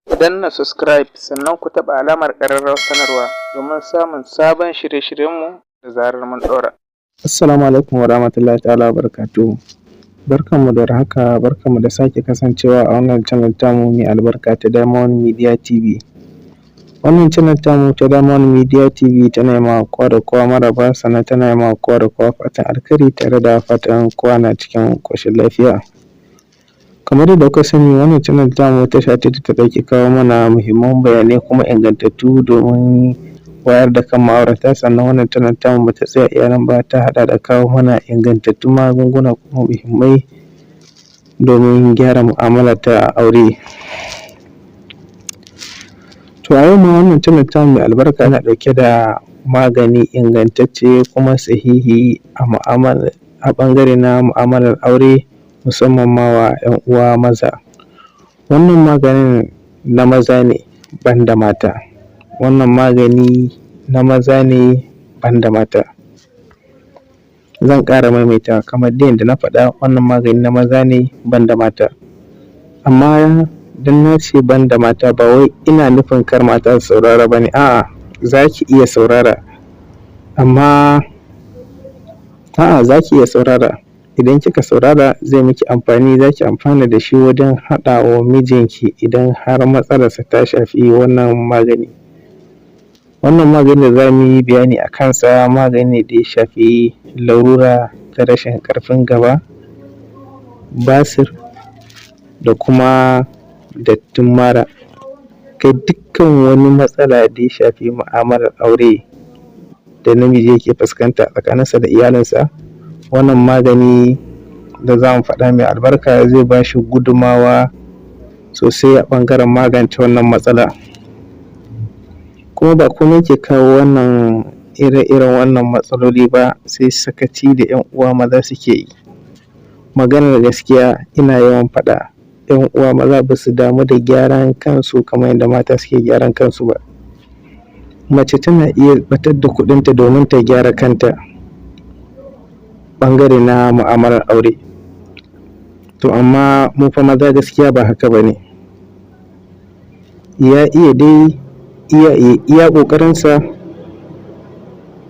Ku danna subscribe, sannan ku taɓa alamar ƙararrawar sanarwa domin samun sabon shirye-shiryenmu da zarar mun ɗaura. Assalamu alaikum warahmatullahi ta'ala wabarakatuhu. Barkanmu da warhaka, barkanmu da sake kasancewa a wannan channel tamu mai albarka ta Diamond Media TV. Wannan channel tamu ta Diamond Media TV tana yi ma kowa da kowa maraba, sannan tana yi ma kowa da kowa fatan alkhairi, tare da fatan kowa na cikin ƙoshin lafiya. Kamar yadda kuka sani, wannan channel tamu tasha ce da ta ɗauki kawo mana muhimman bayanai kuma ingantattu domin wayar da kan ma'aurata. Sannan wannan channel tamu ba ta tsaya iya nan ba, ta haɗa da kawo mana ingantattun magunguna kuma muhimmai domin gyara mu'amala ta aure. To, a yau ma wannan channel tamu mai albarka yana ɗauke da magani ingantacce kuma sahihi a mu'amala, a ɓangare na mu'amalar aure, musamman ma wa ‘yan uwa maza. Wannan maganin na maza ne, ban da mata. Wannan magani na maza ne, ban da mata. Zan ƙara maimaitawa, kamar dai yadda na faɗa, wannan magani na maza ne, ban da mata. Amma don na ce ban da mata, ba wai ina nufin kar mata su saurara ba ne, a'a, za ki iya saurara, amma a'a, za ki iya saurara. Idan kika saurara, zai miki amfani, za ki amfana da shi wajen haɗa wa mijinki idan har matsalarsa ta shafi wannan magani. Wannan magani da za mu yi bayani a kansa, magani ne da ya shafi larura ta rashin ƙarfin gaba, basir da kuma dattin mara. Kai, dukkan wani matsala da ya shafi mu'amalar aure da namiji yake fuskanta tsakaninsa da iyalinsa, wannan magani da za mu faɗa mai albarka zai ba shi gudummawa sosai a ɓangaren magance wannan matsala. Kuma ba komai ke kawo wannan ire-iren wannan matsaloli ba sai sakaci da ‘yan uwa maza suke yi. Maganar gaskiya, ina yawan faɗa, ‘yan uwa maza ba su damu da gyaran kansu kamar yadda mata suke gyaran kansu ba. Mace tana iya ɓatar da kuɗinta domin ta gyara kanta, ɓangare na mu'amalar aure. To, amma mu fa maza gaskiya ba haka ba ne. Ya iya dai iya ƙoƙarinsa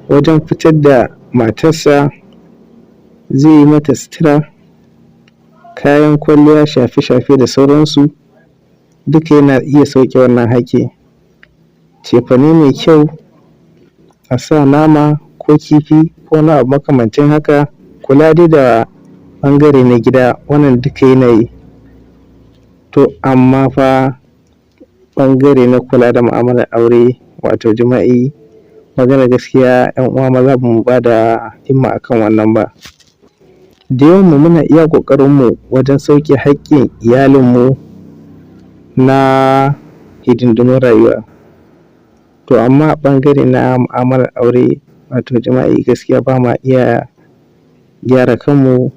wajen fitar da matarsa, zai yi mata sutura, kayan kwalliya, shafe-shafe da sauransu, duka yana iya sauke wannan haƙƙi. Cefane mai kyau, a sa nama ko kifi ko wani abu makamancin haka, kula dai da ɓangare na gida, wannan duka yana yi. To, amma fa ɓangare na kula da mu'amalar aure, wato jima'i, maganar gaskiya, ‘yan uwa maza ba mu ba da himma a kan wannan ba. Da yawanmu muna iya ƙoƙarinmu wajen sauke haƙƙin iyalinmu na hidindimun rayuwa. To, amma a ɓangare na mu'amalar aure, wato jima'i, gaskiya ba ma iya gyara kanmu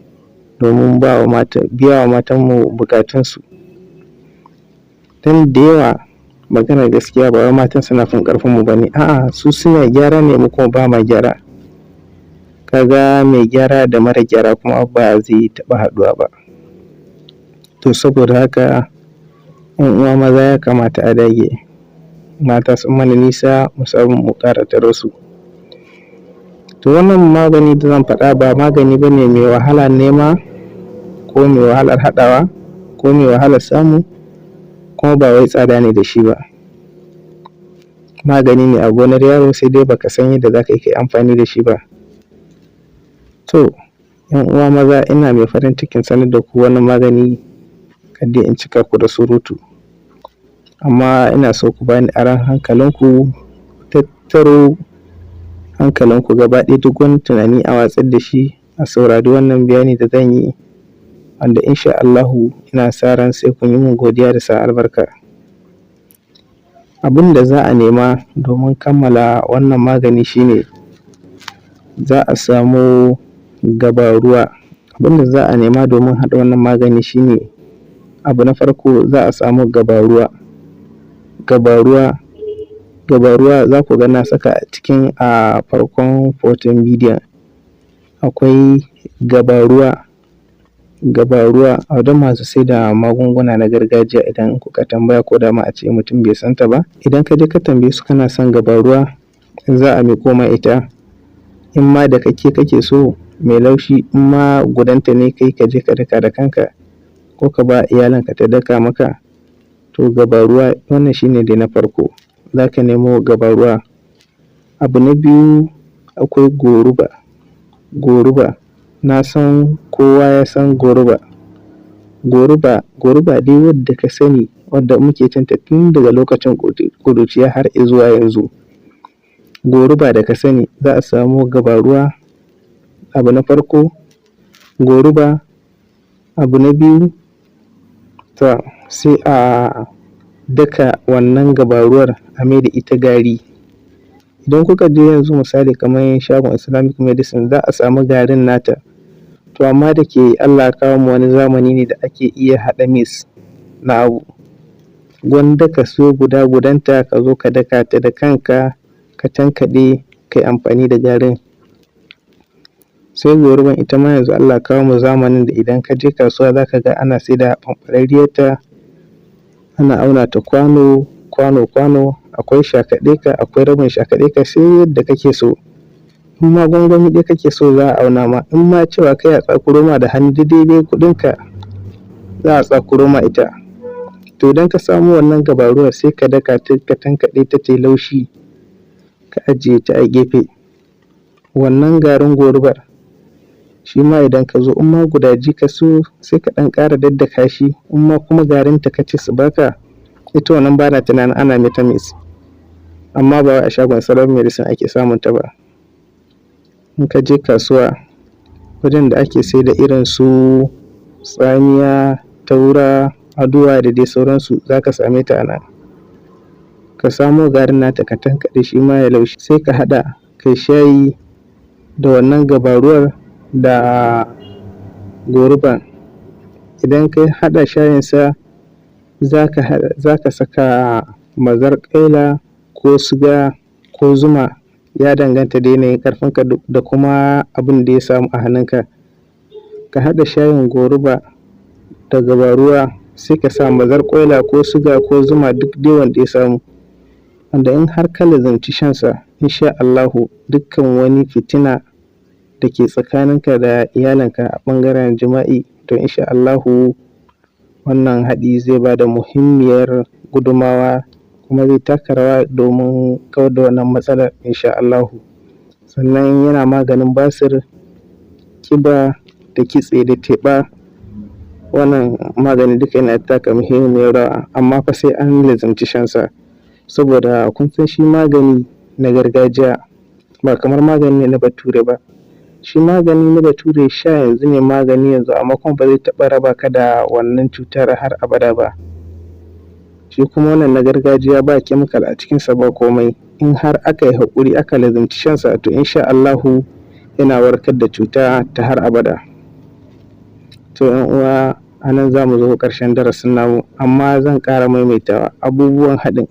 domin biya wa matanmu buƙatunsu. Don da yawa, maganar gaskiya, ba wai matan suna fin ƙarfinmu ba ne, a'a, su suna gyara ne, mu kuma ba ma gyara. Ka ga mai gyara da mara gyara kuma ba zai taɓa haɗuwa ba. To, saboda haka, ‘yan uwa maza, ya kamata a dage. Mata sun mana nisa, mu samu mu ƙara taro su. To, wannan magani da zan faɗa ba magani ba ne mai wahalar nema ko mai wahalar haɗawa ko mai wahalar samu, kuma ba wai tsada ne da shi ba. Magani ne a gonar yaro, sai dai baka san yadda za ka yi ka yi amfani da shi ba. To, ‘yan uwa maza, ina mai farin cikin sanar da ku wannan magani. Kar dai in cika ku da surutu, amma ina so ku bani aron hankalinku, ku tattaro hankalinku gaba ɗaya, duk wani tunani a watsar da shi, a saurari wannan bayani da zan yi, wanda insha Allahu ina sa ran sai kun yi min godiya da sa albarka. Abin da za a nema domin kammala wannan magani shine za a samu gabaruwa. Abin da za a nema domin haɗa wannan magani shine, abu na farko, za a samu gabaruwa. Gabaruwa, gabaruwa, za ku ga na saka a cikin a farkon hoton bidiyon. Akwai gabaruwa. Gabaruwa a wajen masu saida magunguna na gargajiya, idan kuka tambaya, ko da ma a ce mutum bai san ta ba, idan ka je ka tambaye su kana son gabaruwa, za a miƙo ma ita. In ma dakakke kake so mai laushi, in ma gudanta ne kai ka je ka daka da kanka ko ka ba iyalinka ta daka maka. To, gabaruwa wannan shi ne dai na farko, za ka nemo gabaruwa. Abu na biyu, akwai goruba. Goruba, na san kowa ya san goruba. Goruba, goruba dai wadda ka sani, wadda muke cin ta tun daga lokacin ƙuruciya har izuwa yanzu. Goruba da ka sani, za a samo gabaruwa abu na farko, goruba abu na biyu. To, sai a daka wannan gabaruwar a maida ita gari. Idan kuka je yanzu, misali kamar shagon Islamic medicine, za a samu garin nata. To, amma da ke Allah ya kawo mu wani zamani ne da ake iya haɗa mix na abu, gwanda ka siyo guda gudanta ka zo ka daka ta da kanka, ka tankaɗe, ka yi amfani da garin. Sai goruban ita ma, yanzu Allah ya kawo mu zamanin da idan ka je kasuwa za ka ga ana saida ɓamɓararriyarta, ana auna ta kwano kwano kwano. Akwai shakaɗeka, akwai rabin shakaɗeka, sai yadda kake so. In ma gwangwani ɗaya kake so, za a auna ma. In ma cewa kai a tsakuro ma da hannu, duk daidai kuɗinka za a tsakuro ma ita. To, idan ka samo wannan gabaruwar, sai ka daka ta, ka tankaɗe ta, tayi laushi, ka ajiye ta a gefe. Wannan garin gorubar shi ma, idan ka zo, in ma gudaji ka siyo, sai ka ɗan ƙara daddaka shi. In ma kuma garinta ka ce su baka ita, wannan bana tunanin ana mata mix, amma ba wai a shagon Islamic medicine ake samun ta ba. In ka je kasuwa wajen da ake saida irin su tsamiya, taura, aduwa da dai sauransu, za ka same ta a nan. Ka samo garin nata, ka tankaɗe shi ma ya laushi, sai ka haɗa kai shayi da wannan gabaruwar da goruban. Idan ka haɗa shayinsa, za ka saka mazarƙwaila ko suga ko zuma, ya danganta da yanayin ƙarfinka da kuma abin da ya samu a hannunka. Ka haɗa shayin goruba da gabaruwa, sai ka sa mazarƙwaila ko suga ko zuma, duk dai wanda ya samu. Wanda in har ka lazumci shansa, insha Allahu dukkan wani fitina da ke tsakaninka da iyalinka a ɓangaren jima'i, to insha Allahu wannan haɗi zai ba da muhimmiyar gudummawa kuma zai taka rawa domin kawar da wannan matsalar, insha Allahu. Sannan yana maganin basir, ƙiba da kitse da teɓa. Wannan magani duka yana taka muhimmiyar rawa, amma fa sai an lazumci shansa, saboda kun san shi magani na gargajiya ba kamar magani ne na bature ba. Shi magani na bature, sha yanzu ne magani yanzu, amma kuma ba zai taɓa raba ka da wannan cutar har abada ba. Shi kuma wannan na gargajiya ba chemical a cikinsa, ba komai. In har aka yi haƙuri aka lazumci shansa, to insha Allahu yana warkar da cuta ta har abada. To, 'yan uwa, a nan za mu zo ƙarshen darasin namu, amma zan ƙara maimaitawa: abubuwan haɗin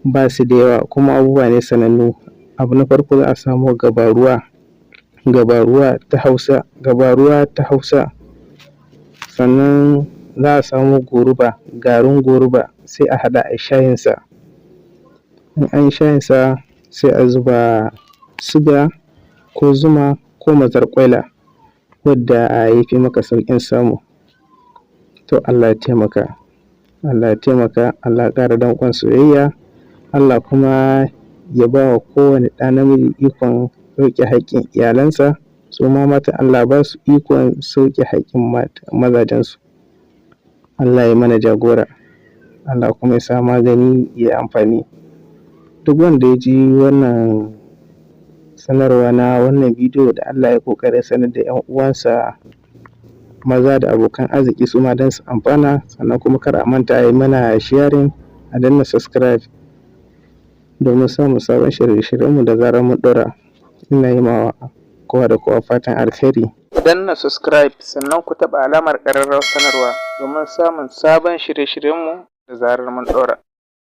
ba su da yawa, kuma abubuwa ne sanannu. Abu na farko, za a samo gabaruwa, gabaruwa ta Hausa, gabaruwa ta Hausa. Sannan za a samo goruba, garin goruba, sai a haɗa a yi shayinsa. In an yi shayinsa, sai a zuba suga ko zuma ko mazarƙwaila, wadda ya fi maka sauƙin samu. To, Allah ya taimaka, Allah ya taimaka, Allah ya ƙara danƙon soyayya, Allah kuma ya ba wa kowane ɗa namiji ikon sauke haƙƙin iyalansa, su ma matan Allah ba su ikon sauke haƙƙin mazajensu. Allah ya mana jagora, Allah kuma ya sa magani ya yi amfani. Duk wanda ya ji wannan sanarwa na wannan bidiyo, da Allah ya ƙoƙarin sanar da 'yan uwansa maza da abokan arziki, su ma don su amfana. Sannan kuma kar a manta a yi mana sharing, a danna subscribe domin samun sabon shirye-shiryenmu da zarar mun ɗora. Ina yi ma kowa da kowa fatan alheri. Ku danna subscribe, sannan ku taɓa alamar ƙararrawar sanarwa domin samun sabon shirye-shiryenmu da zarar mun ɗora.